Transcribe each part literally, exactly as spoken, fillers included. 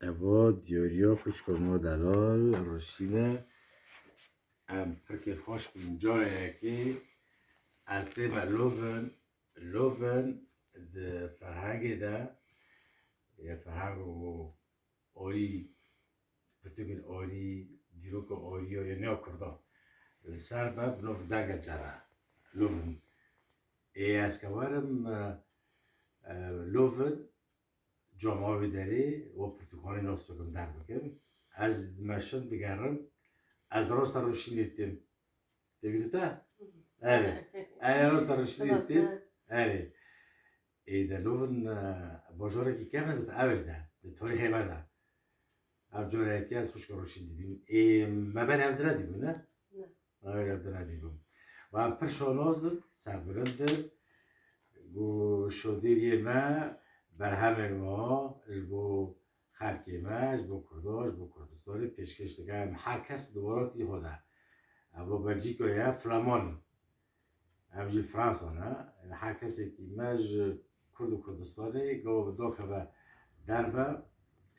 Evo diyoriyo xwişko mo delal Roşîne. Em pir kêfxweş bûn. Careyekê ez tême Lovin. Lovin di ferhengê de, ye ferhengo orî, pirtûkên orî, dîroka orî ya nêya Kurda. Li ser be bi nov denge cere. Lovin. Ê ez ke werim, e, e, Lovin, cama wê derê, we pirtûkanê nas bikim, derbikim. Ez dimeşim, digerim. Ez rasta Roşînê têm. Têgirî te? Erê. Erê, rasta Roşînê têm. Erê. Ê de Lovin, e, bajarekî kevin di ev ê de, di tarîxê me de. Ev careyekê ez xwişka Roşîn dibînim. Ê, me ber hev di nedîbû, ne? Ne. Me ber hev di nedîbû. Ve em pir şanoz in, serbilind in. Ku şodiriyê me berhemên wiha ji bo xelkê me, ji bo Kurdo, ji bo Kurdistanê pêşkêş dike. Em her kes di welatî xwe de. Ev Belçîka ye, Flaman in. Em jî Fransa ne. Her kesekî me ji Kurd û Kurdistanê gava bi dakeve derve,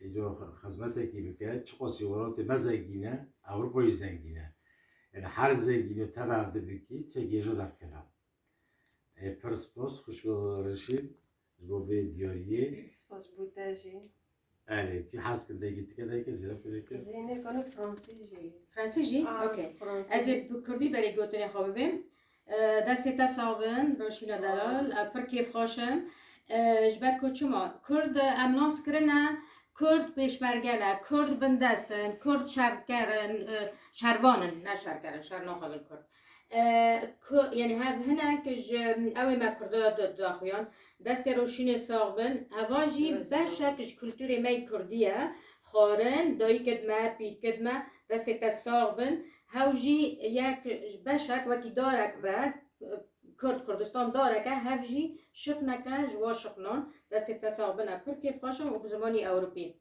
îco xizmetekî bike, çiqasî welatê me zengîn e, Ewropa jî zengîn e. Yani her zengînî tev ev dibikî, tê gêja derdikeve. Ê, pir spas, xwişko Reşîd, ji bo vê diyariyê. Spas bo te jî. Erê, kî hez kin degî tike dayke zêde pêreke. Zêne kano Fransî jî. Fransî jî? Ah, okey. Fransî. Ez ê bi kurdî berê gotinê xwe bibêm. E, destê te sax bin, Roşîna Delal. E, pir kêfxweş im. E, ji ber ku çima? Kurd, e, em nas kirine, Kurd pêşmerge ne, Kurd bindest in, Kurd şerker in, e, şervan in, ne şerker in, şer naxwazin Kurd. E, ku, yani hev hinek ji ew ê me Kurda di-, daxuyan, destê Roşînê sax bin. Heva jî beşek ji kulturê me yê Kurdî ye. Xwarin, dayikid me, pîrkid me, destê te sax bin. Hew jî yek beşek wekî darek be, Kurd, Kurdistan darek e, hev jî şiqnek e ji wa şiqnan. Destê te sax bin, e, pir kêfxweş im û bi zimanî Ewropî.